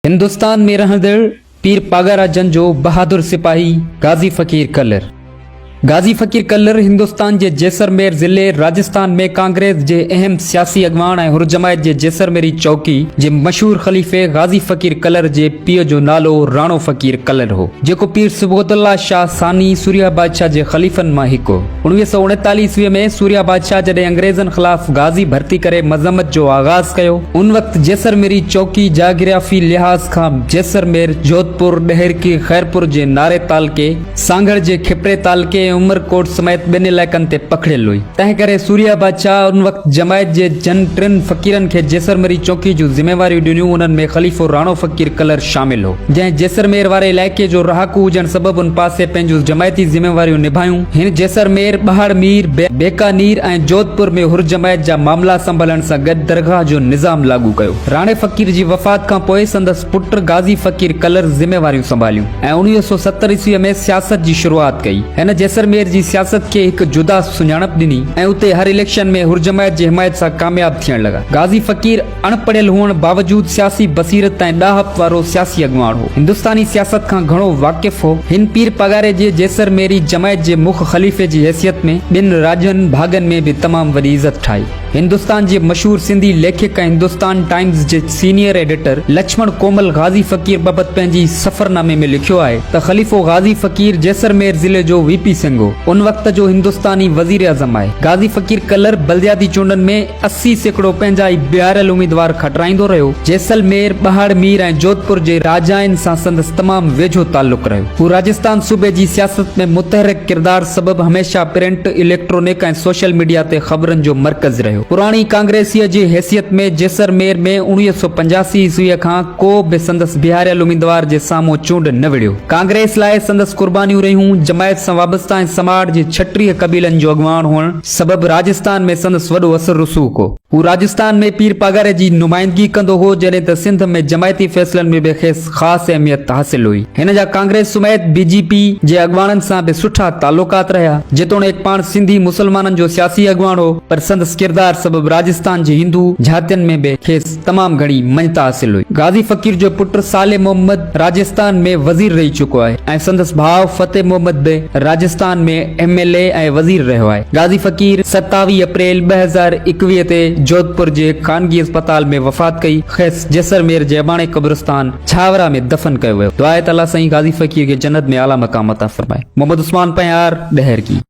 هندستان ۾ رهندڙ پير پاڳارا جن جو بهادر سپاهي غازي فقير ڪلر. غازي فقير ڪلر هندستان جي جيسرمير ضلعي راجستان ۾ ڪانگريس جي اهم سياسي اڳواڻ ۽ حر جماعت جي جيسرميري چوڪي جي مشهور خليفي غازي فقير ڪلر جي پيء جو نالو راڻو فقير ڪلر هو جيڪو پير صبغت الله شاهه ثاني سورهيه بادشاهه جي خليفن مان هڪ هو. 1939 عيسويء ۾ سورهيه بادشاهه جڏهن انگريزن خلاف غازي ڀرتي ڪري مزاحمت جو آغاز ڪيو، ان وقت جيسرميري چوڪي جاگرافي لحاظ کان جيسرمير، جوڌپور، ڏهرڪي، خيرپور جي ناري تعلقي، سانگهڙ جي کپري تعلقي ۽ عمرڪوٽ سميت ٻين علائقن تي پکڙيل هئي. تنهن ڪري سورهيه بادشاهه ان وقت جماعت جي جن ٽن فقيرن کي جيسرميري چوڪي جون ذميواريون ڏنيون، انهن ۾ خليفو راڻو فقير ڪلر شامل هو. جنهن جيسرمير واري علائقي جو رهاڪو هجڻ سبب ان پاسي پنهنجون جماعتي ذميواريون نڀايون. هن جيسرمير، ٻهاڙمير، بيڪانير ۽ جوڌپور ۾ حر جماعت جا معاملا سنڀالڻ سان گڏ درگاهه جو نظام لاڳو ڪيو. راڻي فقير جي وفات کان پوء سندس پٽ غازي فقير ڪلر ذميواريون سنڀاليون ۽ 1970 عيسويء ۾ سياست جي شروعات ڪئي. هن جيسرمير جي سياست کي هڪ جدا سڃاڻپ ڏني ۽ اتي هر اليڪشن ۾ حر جماعت جي حمايت سان ڪامياب ٿيڻ لڳا. غازي فقير. اڻ پڙهيل هئڻ باوجود سياسي بصيرت ۽ ڏاهپ وارو سياسي اڳواڻ هو. هندستاني سياست کان گهڻو واقف هو. هن پير پاڳاري جي جيسرميري جماعت جي مک خليفي جي حيثيت ۾ ٻن راڄن ڀاڳن ۾ به تمام وڏي عزت ٺاهي. هندستان جي مشهور سنڌي ليکڪ ۽ هندستان ٽائيمز جي سينيئر ايڊيٽر لڇمڻ ڪومل غازي فقير بابت پنهنجي سفرنامي ۾ لکيو آهي ته خليفو غازي فقير جيسرمير ضلعي جو وي پي سنگهه هو. ان وقت جو هندستاني وزيراعظم آهي. غازي فقير ڪلر بلدياتي چونڊن ۾ 80% پنهنجا ئي بيهاريل اميدوار کٽرائيندو رهيو. جيسلمير، ٻهاڙمير ۽ جوڌپور جي راجائن سان سندس تمام ويجهو تعلق رهيو. هو راجستان صوبي جي سياست ۾ متحرڪ ڪردار سبب هميشه پرنٽ، اليڪٽرونڪ ۽ سوشل ميڊيا تي خبرن جو مرڪز رهيو. پراڻي ڪانگريسيء جي حيثيت ۾ جيسرمير ۾ 1985 عيسويء کان ڪو به سندس بيهاريل اميدوار جي سامهون چونڊ نه وڙهيو. ڪانگريس لاء سندس قربانيون رهيون. جماعت سان وابسته ۽ سماٽ جي 36 قبيلن جو اڳواڻ هئڻ، سبب راجستان ۾ سندس وڏو اثر رسوخ هو. هو راجستان ۾ پير پاڳاري جي نمائندگي ڪندو هو، جڏهن ته سنڌ ۾ جماعتي فيصلن ۾ به کيس خاص اهميت حاصل هئي. هن جا ڪانگريس سميت بي جي پي جي اڳواڻن سان به سٺا تعلقات رهيا. جيتوڻيڪ پاڻ سنڌي مسلمانن جو سياسي اڳواڻ هو، پر سندس ڪردار سبب راجستان جي هندو جھاتين ۾ به کيس تمام گهڻي مڃتا حاصل هئي. غازي فقير جو پٽ صالح محمد راجستان ۾ وزير رهي چڪو آهي ۽ سندس ڀاء فتح محمد به راجستان ۾ ايم ايل اي ۽ وزير رهيو آهي. غازي فقير 27 اپريل 2021 تي جوڌپور جي هڪ خانگي اسپتال ۾ وفات ڪئي. کيس جيسرمير جي اباڻي قبرستان ڇاورا ۾ دفن ڪيو ويو. دعا آهي ته الله سائين غازي فقير کي جنت ۾ اعليٰ مقام عطا فرمائي. محمد عثمان پنهيار، ڏهرڪي.